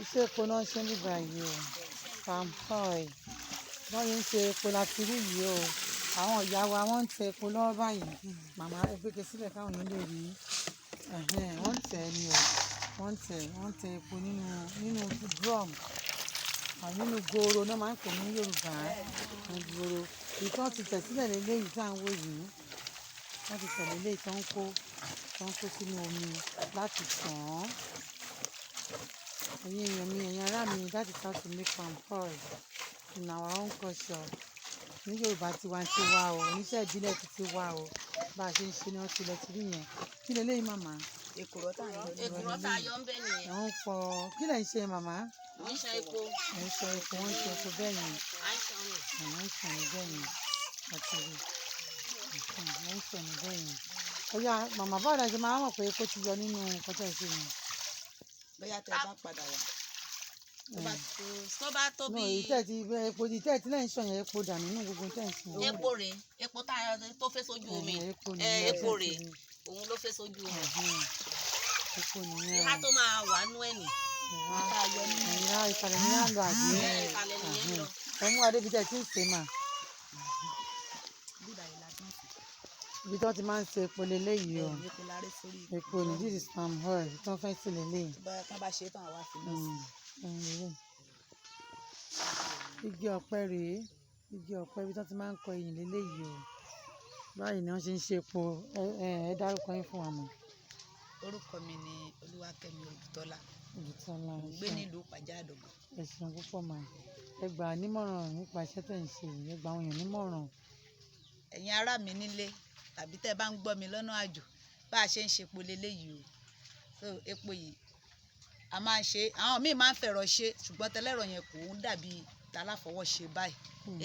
Iṣẹ́ epo náà ń ṣe níbí báyìí o. Palm oil. Wọ́n yìí ń ṣe epo láti rí yìí o. Àwọn ìyá wa, wọ́n ń tẹ epo lọ́wọ́ báyìí. Màmá, ẹ gbé ke sílẹ̀ káwọn èèyàn lè rí. Ẹ̀hẹn, wọ́n ń tẹ̀ ni o. Wọ́n ń tẹ epo nínú drum, nínú goro náà máa ń pè ní Yorùbá. Nínú goro. Èyí tí wọ́n ti tẹ̀ sílẹ̀ lélẹ́yìí tí à ń wò yìí. Wọ́n ti tẹ̀ lélẹ́yìí tó ń kó sínú omi láti ṣàn án. Ẹ̀yin èèyàn mi, ẹ̀yin ará mi, that is how to make palm oil in our own culture. Ní Yorùbá tiwa-n-tiwa o, oníṣẹ́ ìbílẹ̀ ti wa o. Bá a ṣe ń ṣe ni wọ́n ti lẹ ti rí yẹn. Kí leléyìí, màmá? Èkùrọ́ tá à ń yọ ní Èkùrọ́ tá a yọ ń bẹ̀ nìyẹn. Ẹ̀ ń fọ. Kí lẹ̀ ń ṣe, màmá? Mo ń ṣan epo. Ẹ̀ ń ṣan epo, wọ́n ń ṣe epo bẹ́ẹ̀ yẹn. À ń ṣan ni. Ẹ̀ ń ṣàn ní bẹ́ẹ̀ yẹn. Àti rí. Ẹ̀ ń ṣàn ní bẹ́ẹ̀ yẹn. Ó yá, màmá, báwo la ṣe máa mọ̀ pé epo ti yọ nínú nǹkan tí ẹ ṣe yẹn? Bóyá tẹ bá padà wá tó bá tó. Tó bá tó No, bí èyí tẹ́ ti epo, èyí tẹ́ ti lẹ́ ń ṣàn yẹn, epo dà nínú gbogbo tẹ́ ń ṣe yẹn. Epo rèé, epo tá a tó fẹ́ sójú omi. Ẹ̀hẹn, epo Ẹ nìyẹn. epo Ẹ ti rèé. rí. Òun ló fẹ́ sójú omi. Ẹ̀hẹn, epo nìyẹn Ìhà o. tó máa wà nú ẹ̀ nì. Ìhà Tá a yọ nínú. Ìhà ìsàlẹ̀ ní à ń lọ, àbí? Ẹ, ìsàlẹ̀ nìyẹn ń lọ. Ẹ mú wa débi tẹ́ ti ń sè mà. Bíbá yìí la ti ń sè. Ibi tí wọ́n ti máa ń ṣe epo leléyìí o. Bẹ́ẹ̀ ni, epo la rí sórí. Epo ni, this is palm oil tí wọ́n fẹ́ sè leléyìí. Tó bá tán bá ṣe é tán, àwa fi náà sí. Lélẹ̀. Igi ọ̀pẹ rèé, igi ọ̀pẹ, ibi tí wọ́n ti máa ń kọ ẹyìn leléyìí o. Báyìí ni wọ́n ṣe ń ṣe epo. Ẹ dárúkọ yín fún wa mọ̀. Orúkọ mi ni Olúwakẹ́mi Odùtọ́lá. Odùtọ́lá. Mo ń gbé Ṣeun. Nílùú Ìpàjá Àdògán. Ẹ ṣeun púpọ̀ mà. Ẹ gbà á nímọ̀ràn nípa iṣẹ́ tẹ̀ ń ṣe yìí. Ẹ gba àwọn èèyàn nímọ̀ràn. Ẹ̀yin ará mi nílé tàbí tẹ́ ẹ bá ń gbọ́ mi lọ́nà àjò, bá a ṣe ń ṣe epo leléyìí o. So epo yìí a máa ń ṣe, àwọn míì máa ń fẹ̀rọ ṣe, ṣùgbọ́n tẹlẹ́rọ yẹn kò ń dàbí taláfọwọ́ṣe báyìí.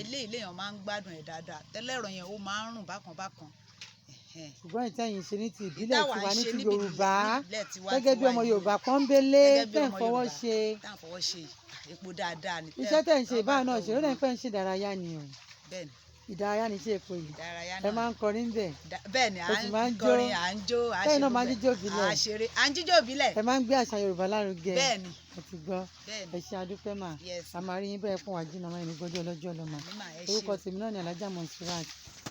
Eléyìí lèèyàn máa ń gbádùn ẹ̀ dáadáa. Tẹlẹ́rọ yẹn, ó máa ń rùn bákan bákan. Ẹ̀hẹ́n. Ṣùgbọ́n ìtẹ̀yìn ṣe ní ti ìbílẹ̀ Ìtawà tiwa ń ní ṣe ti níbi Yorùbá ìbílẹ̀ tiwa gẹ́gẹ́ bí tiwa ọmọ yìí o. Yorùbá pọ́nbélé Gẹ́gẹ́ bí tẹ̀ ń ọmọ fọwọ́ Yorùbá ṣe. Tá à ń fọwọ́ ṣe yìí, epo dáadáa ni. Iṣẹ́ tẹ̀ ń ṣe Tẹ́ báyìí náà bá ṣe ó dẹ̀ ń pẹ́ ń ṣe ìdárayá ni o. Bẹ́ẹ̀ ni. Ìdárayá ni iṣẹ́ epo yìí. Ìdárayá Ẹ náà. máa ń kọrin bẹ̀. Bẹ́ẹ̀ ni, à Ẹ sì ń máa ń jó. kọrin, à ń jó, à ń Tẹ́yìn ṣe náà máa ń gbogbo ẹ̀. jíjó ìbílẹ̀. À ń ṣeré, à ń jíjó ìbílẹ̀. Ẹ máa ń gbé àṣà Yorùbá lárugẹ. Bẹ́ẹ̀ ni. Ẹ ti gbọ́. Bẹ́ẹ̀ ni. Ẹ ṣe, adúpẹ́ mà. Yes. A máa rí yín bẹ́ẹ̀ fún wa jìnnà máa ní gbọ́jọ́ ọlọ́jọ́ lọ́mọ. Àmín mà, ẹ ṣé Orúkọ o. tèmi náà ni Alájà Monsurat.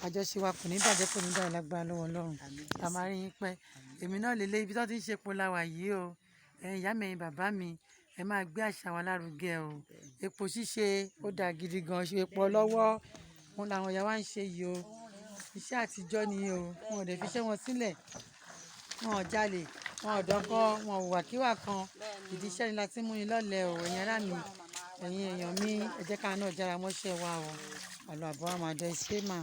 Àjọṣe wa kò ní bàjẹ́, kò ní dàrú lágbára lọ́wọ́ Ọlọ́run. Àmín. A máa rí yín pẹ́. Èmi náà lélẹ̀, ibi tó ti ń ṣe epo la wà yìí o. Ẹ̀yin ìyá mi, ẹ̀yin bàbá mi, ẹ máa gbé àṣà wa lárugẹ o. Epo ṣíṣe ó dáa gidi gan. Ṣe epo ọlọ́wọ́ òun làwọn ìyá wa ń ṣe yìí o. Iṣẹ́ àtijọ́ ni o. Wọn ò dẹ̀ fi iṣẹ́ wọn sílẹ̀, wọn ò jalè, wọn ò dọ́kọ́, wọn ò hùwàkíwà kan. Ìdí iṣẹ́ ni la ti ń múni lọ́lẹ̀ o. Ẹ̀yin ará mi, ẹ̀yin èèyàn mi, ẹ jẹ́ ká náà jára mọ́ṣẹ́ wa o. Àlọ́ àbọ̀ àmàdẹ ṣé mà.